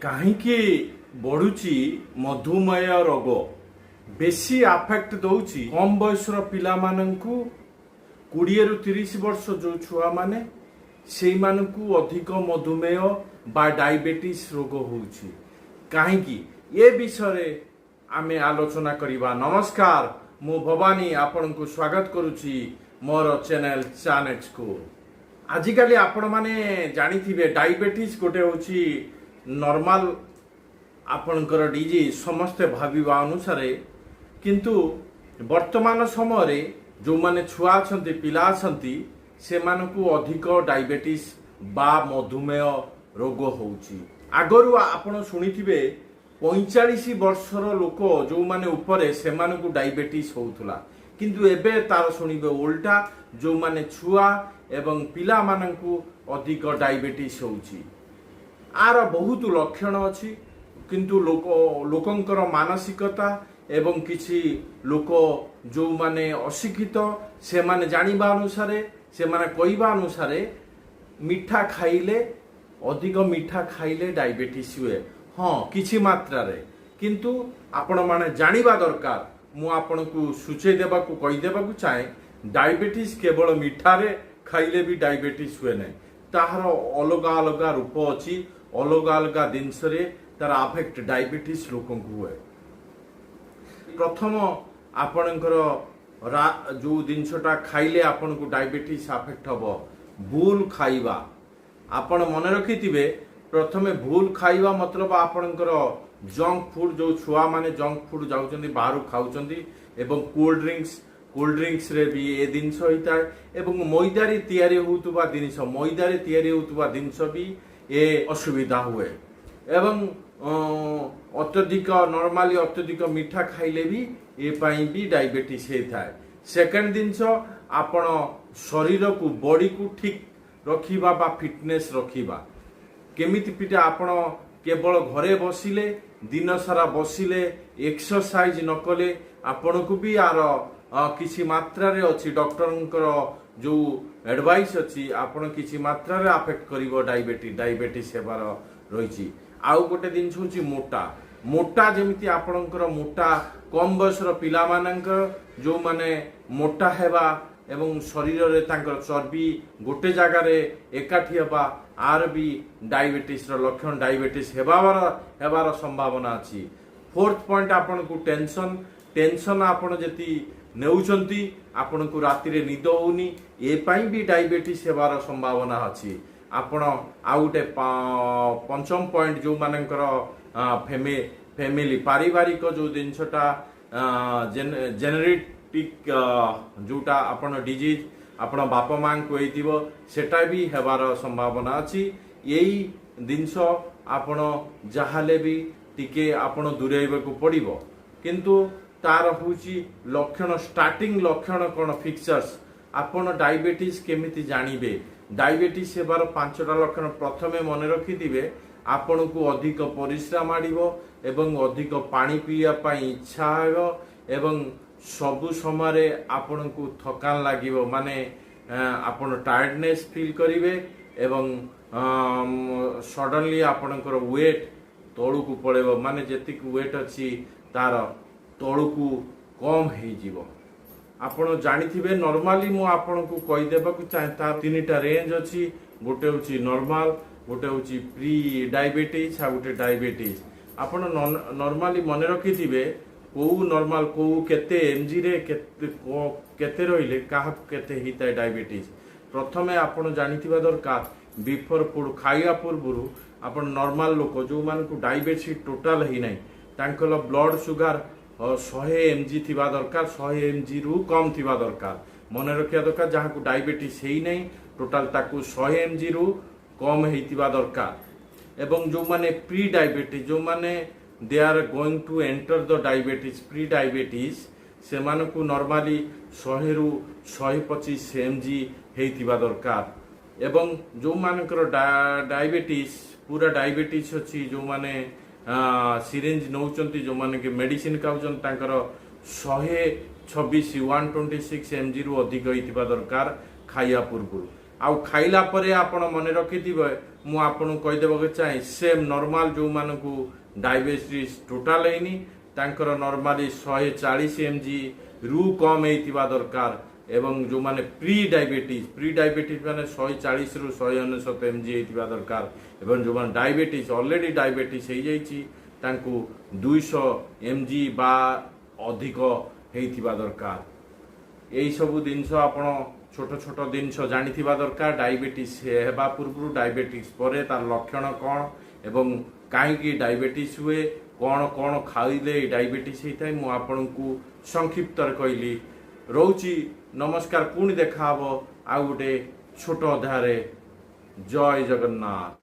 କାହିଁକି ବଢ଼ୁଛି ମଧୁମେହ ରୋଗ? ବେଶୀ ଆଫେକ୍ଟ ଦେଉଛି କମ୍ ବୟସର ପିଲାମାନଙ୍କୁ। 20ରୁ 30 ବର୍ଷ ଯେଉଁ ଛୁଆମାନେ, ସେଇମାନଙ୍କୁ ଅଧିକ ମଧୁମେହ ବା ଡାଇବେଟିସ୍ ରୋଗ ହେଉଛି। କାହିଁକି, ଏ ବିଷୟରେ ଆମେ ଆଲୋଚନା କରିବା। ନମସ୍କାର, ମୁଁ ଭବାନୀ ଆପଣଙ୍କୁ ସ୍ୱାଗତ କରୁଛି ମୋର ଚ୍ୟାନେଲ ଚାନେକ୍ସକୁ। ଆଜିକାଲି ଆପଣମାନେ ଜାଣିଥିବେ, ଡାଇବେଟିସ୍ ଗୋଟେ ହେଉଛି ନର୍ମାଲ ଆପଣଙ୍କର ଡିଜିଜ୍ ସମସ୍ତେ ଭାବିବା ଅନୁସାରେ। କିନ୍ତୁ ବର୍ତ୍ତମାନ ସମୟରେ ଯେଉଁମାନେ ଛୁଆ ଅଛନ୍ତି, ପିଲା ଅଛନ୍ତି, ସେମାନଙ୍କୁ ଅଧିକ ଡାଇବେଟିସ୍ ବା ମଧୁମେହ ରୋଗ ହେଉଛି। ଆଗରୁ ଆପଣ ଶୁଣିଥିବେ, 45 ବର୍ଷର ଲୋକ ଯେଉଁମାନେ ଉପରେ, ସେମାନଙ୍କୁ ଡାଇବେଟିସ୍ ହେଉଥିଲା। କିନ୍ତୁ ଏବେ ତାର ଶୁଣିବେ ଓଲଟା, ଯେଉଁମାନେ ଛୁଆ ଏବଂ ପିଲାମାନଙ୍କୁ ଅଧିକ ଡାଇବେଟିସ୍ ହେଉଛି। ଆର ବହୁତ ଲକ୍ଷଣ ଅଛି, କିନ୍ତୁ ଲୋକଙ୍କର ମାନସିକତା ଏବଂ କିଛି ଲୋକ ଯେଉଁମାନେ ଅଶିକ୍ଷିତ, ସେମାନେ ଜାଣିବା ଅନୁସାରେ, ସେମାନେ କହିବା ଅନୁସାରେ, ମିଠା ଖାଇଲେ, ଅଧିକ ମିଠା ଖାଇଲେ ଡାଇବେଟିସ୍ ହୁଏ। ହଁ, କିଛି ମାତ୍ରାରେ। କିନ୍ତୁ ଆପଣମାନେ ଜାଣିବା ଦରକାର, ମୁଁ ଆପଣଙ୍କୁ ସୂଚେଇ ଦେବାକୁ, କହିଦେବାକୁ ଚାହେଁ, ଡାଇବେଟିସ୍ କେବଳ ମିଠାରେ ଖାଇଲେ ବି ଡାଇବେଟିସ୍ ହୁଏ ନାହିଁ। ତାହାର ଅଲଗା ଅଲଗା ରୂପ ଅଛି, ଅଲଗା ଅଲଗା ଜିନିଷରେ ତାର ଆଫେକ୍ଟ ଡାଇବେଟିସ୍ ଲୋକଙ୍କୁ ହୁଏ। ପ୍ରଥମ ଆପଣଙ୍କର ଯୋଉ ଜିନିଷଟା ଖାଇଲେ ଆପଣଙ୍କୁ ଡାଇବେଟିସ୍ ଆଫେକ୍ଟ ହବ, ଭୁଲ ଖାଇବା। ଆପଣ ମନେ ରଖିଥିବେ, ପ୍ରଥମେ ଭୁଲ ଖାଇବା ମତଲବ ଆପଣଙ୍କର ଜଙ୍କ ଫୁଡ୍। ଯୋଉ ଛୁଆମାନେ ଜଙ୍କ ଫୁଡ୍ ଯାଉଛନ୍ତି, ବାହାରୁ ଖାଉଛନ୍ତି ଏବଂ କୋଲ୍ଡ ଡ୍ରିଙ୍କସ୍, କୋଲ୍ଡ ଡ୍ରିଙ୍କସରେ ବି ଏ ଜିନିଷ ହେଇଥାଏ ଏବଂ ମଇଦାରେ ତିଆରି ହେଉଥିବା ଜିନିଷ, ମଇଦାରେ ତିଆରି ହେଉଥିବା ଜିନିଷ ବି ଏ ଅସୁବିଧା ହୁଏ। ଏବଂ ଅତ୍ୟଧିକ, ନର୍ମାଲି ଅତ୍ୟଧିକ ମିଠା ଖାଇଲେ ବି ଏ ପାଇଁ ବି ଡାଇବେଟିସ୍ ହେଇଥାଏ। ସେକେଣ୍ଡ ଜିନିଷ, ଆପଣ ଶରୀରକୁ, ବଡିକୁ ଠିକ୍ ରଖିବା ବା ଫିଟନେସ୍ ରଖିବା କେମିତି ପିଟା? ଆପଣ କେବଳ ଘରେ ବସିଲେ, ଦିନ ସାରା ବସିଲେ, ଏକ୍ସରସାଇଜ ନ କଲେ ଆପଣଙ୍କୁ ବି ଆର କିଛି ମାତ୍ରାରେ ଅଛି। ଡକ୍ଟରଙ୍କର ଯୋଉ ଆଡଭାଇସ୍ ଅଛି, ଆପଣ କିଛି ମାତ୍ରାରେ ଆଫେକ୍ଟ କରିବ, ଡାଇବେଟିସ୍ ହେବାର ରହିଛି। ଆଉ ଗୋଟେ ଜିନିଷ ହେଉଛି ମୋଟା। ମୋଟା ଯେମିତି ଆପଣଙ୍କର ମୋଟା, କମ୍ ବୟସର ପିଲାମାନଙ୍କର ଯୋଉମାନେ ମୋଟା ହେବା ଏବଂ ଶରୀରରେ ତାଙ୍କର ଚର୍ବି ଗୋଟେ ଜାଗାରେ ଏକାଠି ହେବା, ଆର ବି ଡାଇବେଟିସ୍ର ଲକ୍ଷଣ, ଡାଇବେଟିସ୍ ହେବାର ସମ୍ଭାବନା ଅଛି। ଫୋର୍ଥ ପଏଣ୍ଟ, ଆପଣଙ୍କୁ ଟେନସନ୍। ଟେନସନ୍ ଆପଣ ଯଦି ନେଉଛନ୍ତି, ଆପଣଙ୍କୁ ରାତିରେ ନିଦ ହଉନି, ଏ ପାଇଁ ବି ଡାଇବେଟିସ୍ ହେବାର ସମ୍ଭାବନା ଅଛି। ଆପଣ ଆଉ ଗୋଟେ ପଞ୍ଚମ ପଏଣ୍ଟ, ଯୋଉମାନଙ୍କର ଫ୍ୟାମିଲି, ପାରିବାରିକ ଯୋଉ ଜିନିଷଟା ଜେନେଟିକ୍, ଯୋଉଟା ଆପଣ ଡିଜିଜ୍ ଆପଣ ବାପା ମାଙ୍କୁ ହେଇଥିବ, ସେଟା ବି ହେବାର ସମ୍ଭାବନା ଅଛି। ଏଇ ଜିନିଷ ଆପଣ ଯାହାହେଲେ ବି ଟିକେ ଆପଣ ଦୂରେଇବାକୁ ପଡ଼ିବ। କିନ୍ତୁ ତାର ହେଉଛି ଲକ୍ଷଣ, ଷ୍ଟାର୍ଟିଂ ଲକ୍ଷଣ କ'ଣ, ଫିଚର୍ସ, ଆପଣ ଡାଇବେଟିସ୍ କେମିତି ଜାଣିବେ? ଡାଇବେଟିସ୍ ହେବାର ପାଞ୍ଚଟା ଲକ୍ଷଣ ପ୍ରଥମେ ମନେ ରଖିଥିବେ। ଆପଣଙ୍କୁ ଅଧିକ ପରିସ୍ରା ମାଡ଼ିବ ଏବଂ ଅଧିକ ପାଣି ପିଇବା ପାଇଁ ଇଚ୍ଛା ହେବ ଏବଂ ସବୁ ସମୟରେ ଆପଣଙ୍କୁ ଥକାନ ଲାଗିବ, ମାନେ ଆପଣ ଟାୟାର୍ଡନେସ୍ ଫିଲ୍ କରିବେ ଏବଂ ସଡନଲି ଆପଣଙ୍କର ୱେଟ୍ ତଳକୁ ପଳେଇବ, ମାନେ ଯେତିକି ୱେଟ୍ ଅଛି ତାର ତଳକୁ କମ୍ ହେଇଯିବ। ଆପଣ ଜାଣିଥିବେ, ନର୍ମାଲି ମୁଁ ଆପଣଙ୍କୁ କହିଦେବାକୁ ଚାହେଁ, ତାର ତିନିଟା ରେଞ୍ଜ ଅଛି। ଗୋଟେ ହେଉଛି ନର୍ମାଲ, ଗୋଟେ ହେଉଛି ପ୍ରି ଡାଇବେଟିସ୍ ଆଉ ଗୋଟେ ଡାଇବେଟିସ୍। ଆପଣ ନର୍ମାଲି ମନେ ରଖିଥିବେ, କୋଉ ନର୍ମାଲ, କୋଉ କେତେ ଏମଜିରେ କେତେ କେତେ ରହିଲେ କାହାକୁ କେତେ ହେଇଥାଏ ଡାଇବେଟିସ୍। ପ୍ରଥମେ ଆପଣ ଜାଣିଥିବା ଦରକାର, ବିଫୋର ଫୁଡ୍, ଖାଇବା ପୂର୍ବରୁ ଆପଣ ନର୍ମାଲ ଲୋକ, ଯୋଉମାନଙ୍କୁ ଡାଇବେଟିସ୍ ଟୋଟାଲ ହେଇନାହିଁ, ତାଙ୍କର ବ୍ଲଡ ସୁଗାର 100 ଏମଜି ଥିବା ଦରକାର, 100 ଏମଜିରୁ କମ୍ ଥିବା ଦରକାର। ମନେ ରଖିବା ଦରକାର, ଯାହାକୁ ଡାଇବେଟିସ୍ ହେଇନାହିଁ ଟୋଟାଲ, ତାକୁ 100 ଏମଜିରୁ କମ୍ ହେଇଥିବା ଦରକାର। ଏବଂ ଯୋଉମାନେ ପ୍ରି ଡାଇବେଟିସ୍, ଯୋଉମାନେ they are going to enter the diabetes, pre diabetes, ସେମାନଙ୍କୁ ନର୍ମାଲି 100ରୁ 125 ଏମଜି ହେଇଥିବା ଦରକାର। ଏବଂ ଯୋଉମାନଙ୍କର ଡାଇବେଟିସ୍, ପୁରା ଡାଇବେଟିସ୍ ଅଛି, ଯୋଉମାନେ ସିରିଞ୍ଜ ନେଉଛନ୍ତି, ଯୋଉମାନେ କି ମେଡିସିନ ଖାଉଛନ୍ତି, ତାଙ୍କର 126, 126 ଏମଜିରୁ ଅଧିକ ହେଇଥିବା ଦରକାର ଖାଇବା ପୂର୍ବରୁ। ଆଉ ଖାଇଲା ପରେ ଆପଣ ମନେ ରଖିଥିବେ, ମୁଁ ଆପଣଙ୍କୁ କହିଦେବାକୁ ଚାହେଁ, ସେମ୍ ନର୍ମାଲ ଯେଉଁମାନଙ୍କୁ ଡାଇବେଟିସ୍ ଟୋଟାଲ ହେଇନି, ତାଙ୍କର ନର୍ମାଲି 140 ଏମ୍ ରୁ କମ୍ ହେଇଥିବା ଦରକାର ଏବଂ ଯେଉଁମାନେ ପ୍ରି ଡାଇବେଟିସ୍ ମାନେ 140ରୁ 199 ଏମ୍ ଜି ହେଇଥିବା ଦରକାର ଏବଂ ଯେଉଁମାନେ ଅଲରେଡ଼ି ଡାଇବେଟିସ୍ ହେଇଯାଇଛି, ତାଙ୍କୁ 200 ଏମ୍ ଜି ବା ଅଧିକ ହେଇଥିବା ଦରକାର। ଏଇସବୁ ଜିନିଷ ଆପଣ ଛୋଟ ଛୋଟ ଜିନିଷ ଜାଣିଥିବା ଦରକାର। ଡାଇବେଟିସ୍ ହେବା ପୂର୍ବରୁ, ଡାଇବେଟିସ୍ ପରେ ତାର ଲକ୍ଷଣ କ'ଣ ଏବଂ କାହିଁକି ଡାଇବେଟିସ୍ ହୁଏ, କ'ଣ କ'ଣ ଖାଇଲେ ଏଇ ଡାଇବେଟିସ୍ ହେଇଥାଏ, ମୁଁ ଆପଣଙ୍କୁ ସଂକ୍ଷିପ୍ତରେ କହିଲି। ରହୁଛି, ନମସ୍କାର। ପୁଣି ଦେଖାହବ ଆଉ ଗୋଟେ ଛୋଟ ଅଧ୍ୟାୟରେ। ଜୟ ଜଗନ୍ନାଥ।